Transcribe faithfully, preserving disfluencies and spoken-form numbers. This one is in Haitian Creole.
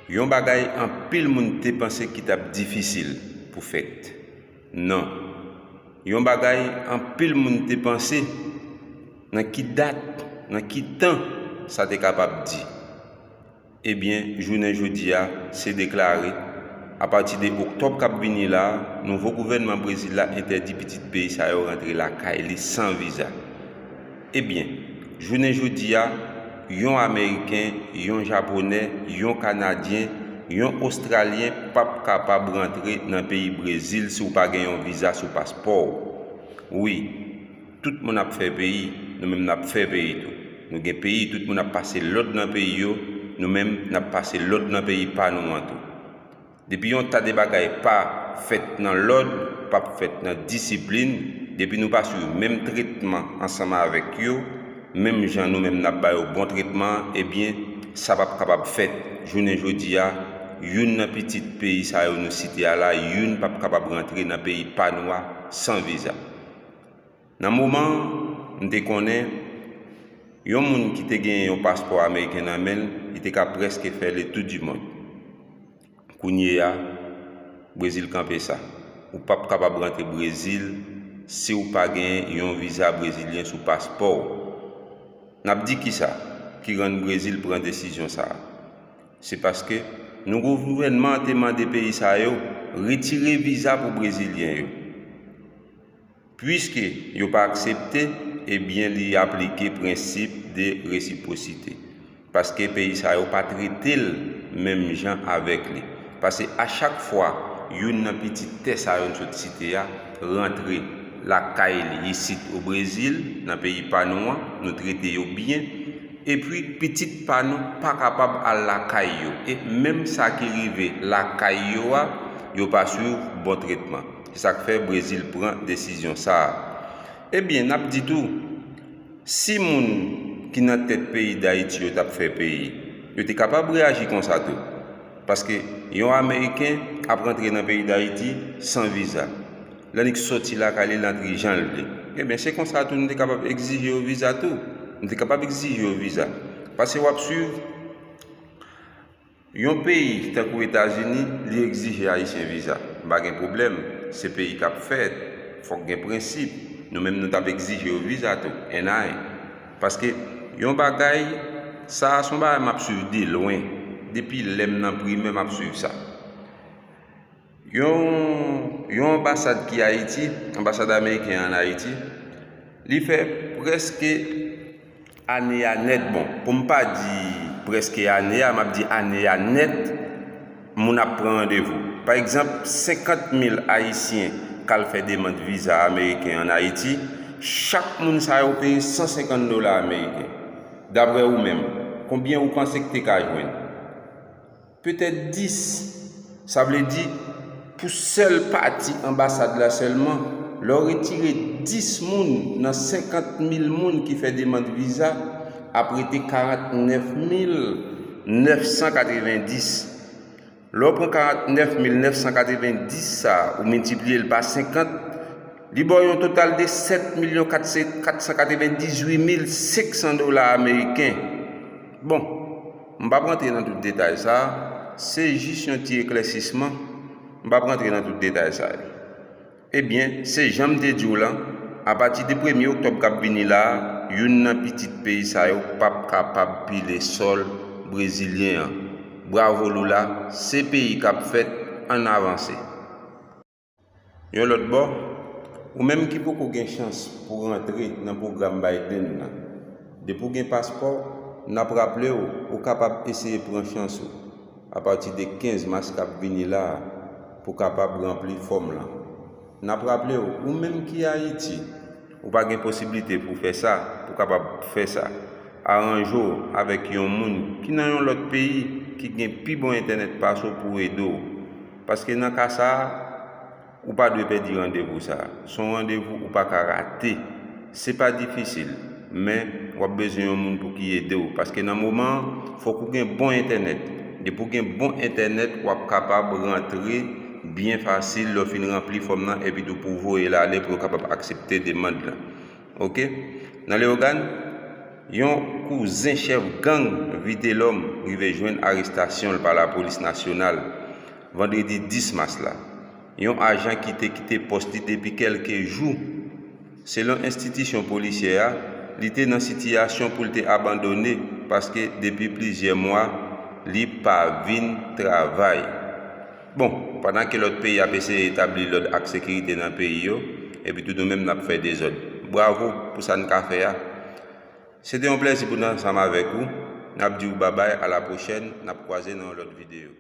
Yon bagay anpil moun te panse ki t ap difisil pou fèt. Non. Yon bagay anpil moun te panse nan ki dat, nan ki tan sa te kapab di. Ebyen, jounen jodi a, se deklare, apati de oktòb k ap vini la a, nouvo gouvènman Brezil la entèdi pitit peyi sa yo rantre lakay li san viza. Ebyen, jounen jodi a, yon Ameriken, yon Japonè, yon Kanadyen, yon Ostralyen p ap kapab rantre nan peyi Brezil si w pa gen yon viza sou paspò w. Wi, tout moun ap fè peyi, nou menm n ap fè peyi tou. Nou gen peyi, tout moun ap pase lòd nan peyi yo, nou menm n ap pase lòd nan peyi pa nou an tou. Depi yon ta de bagay pa fèt nan lòd, p ap fèt nan disiplin, depi nou pa swiv menm tretman ansanm avèk yo, menm jan nou menm n ap ba yo bon tretman an, ebyen, sa p ap kapab fèt. Jounen jodi a, youn nan pitit peyi sa yo nou site a la, youn p ap kapab rantre nan peyi pa nou a san viza. Nan moman an, m te konnen yon moun ki te genyen yon paspò ameriken nan men l, li te ka prèske fè le tour du monde. Kounye a, Brezil kanpe sa. Ou p ap kapab rantre Brezil si w pa genyen yon viza brezilyen sou paspò w. N ap di kisa ki rann Brezil pran desizyon sa a? Se paske nouvo gouvènman an te mande peyi sa yo retire viza pou Brezilyen yo. Piske yo pa aksepte, ebyen, li aplike prensip de resipwosite. Paske peyi sa yo pa trete l menm jan avèk li. Paske a chak fwa youn nan pitit tè sa yo n sot site a rantre lakay li isit o Brezil, nan peyi pa nou an, nou trete yo byen, epi pitit pa nou pa kapab al lakay yo. E menm sa ki rive lakay yo a, yo pa swiv bon tretman. Se sa k fè Brezil pran desizyon sa a. Ebyen, n ap di tou, si moun ki nan tèt peyi Dayiti yo t ap fè peyi, yo te kapab reyaji konsa tou. Paske yon Ameriken ap rantre nan peyi Dayiti san viza. Lè nèg sòti lakay li, l antre jan l vle. Ebyen, se konsa tou nou te kapab egzije yo viza tou. Nou te kapab egzije yo viza. Paske w ap swiv, yon peyi tankou Etazini, li egzije Ayisyen viza. M pa gen pwoblèm, se peyi k ap fèt, fòk gen prensip. Nou menm, nou t ap egzije yo viza tou, N I. Paske yon bagay, sa a se yon bagay m ap swiv de lwen. Depi lè m nan primè, m ap swiv sa. Yon, yon anbasad ki Ayiti, anbasad ameriken an Ayiti, li fè prèske ane a nèt. Bon, pou m pa di prèske ane a, m ap di ane a nèt, moun ap pran randevou. Pa egzanp, senkant mil Ayisyen k al fè demann viza ameriken ann Ayiti, chak moun sa yo peye san senkant dola ameriken. Daprè ou menm, konbyen ou panse k te ka jwenn? Petèt dis. Sa vle di, pou sèl pati anbasad la sèlman, lè w retire dis moun nan senkant mil moun ki fè demann viza, ap rete karant nèf mil nèf san katrevenndis. Lè w pran karant nèf mil nèf san katrevenndis sa a, ou miltipliye l pa senkant, li ba w yon total de sèt milyon kat san katrevenndizwit mil senk san dola ameriken. Bon, m p ap rantre nan tout detay sa a, se jis yon ti eklèsisman, m p ap rantre nan tout detay sa yo. Ebyen, se jan m te di w lan, apati de premye oktòb k ap vini la a, youn nan pitit peyi sa yo p ap kapab pile sòl brezilyen an. Bravo Lula, se peyi k ap fèt, ann avanse. Yon lòt bò, ou menm ki poko gen chans pou rantre nan pwogram Biden nan, depi w gen paspò, n ap raple w, ou kapab eseye pran chans ou apati de kenz mas k ap vini la a pou w kapab ranpli fòm lan. N ap raple w, ou menm ki Ayiti, ou pa gen posiblite pou w fè sa, pou w kapab fè sa. Aranje w avèk yon moun ki nan yon lòt peyi ki gen pi bon entènèt pase w pou ede w. Paske nan ka sa a, ou pa dwe pèdi randevou sa a. Se yon randevou ou pa ka rate. Se pa difisil, men w ap bezwen yon moun pou ki ede w. Paske nan moman an, fòk ou gen bon entènèt. Depi w gen bon entènèt, w ap kapab rantre byen fasil lè w fin ranpli fòm nan epi tou pou w voye l ale pou yo kapab aksepte demann lan. Oke? Nan Leyogàn, Yon kouzen chèf gang Vitelhomme rive jwenn arestasyon l pa lapolis nasyonal vandredi dis mas la. Yon ajan ki te kite pòs li depi kèlke jou. Selon enstitisyon polisyè a, li te nan sitiyasyon pou l te abandone paske depi plizyè mwa, li pa vin travay. Bon, pandan ke lòt peyi ap eseye etabli lòd ak sekirite nan peyi yo, epi tou nou menm n ap fè dezòd. Bravo pou sa n ka fè a. Se te yon plèzi pou n ansanm avèk ou. N ap di w babay, a la pwochèn, n ap kwaze nan yon lòt videyo.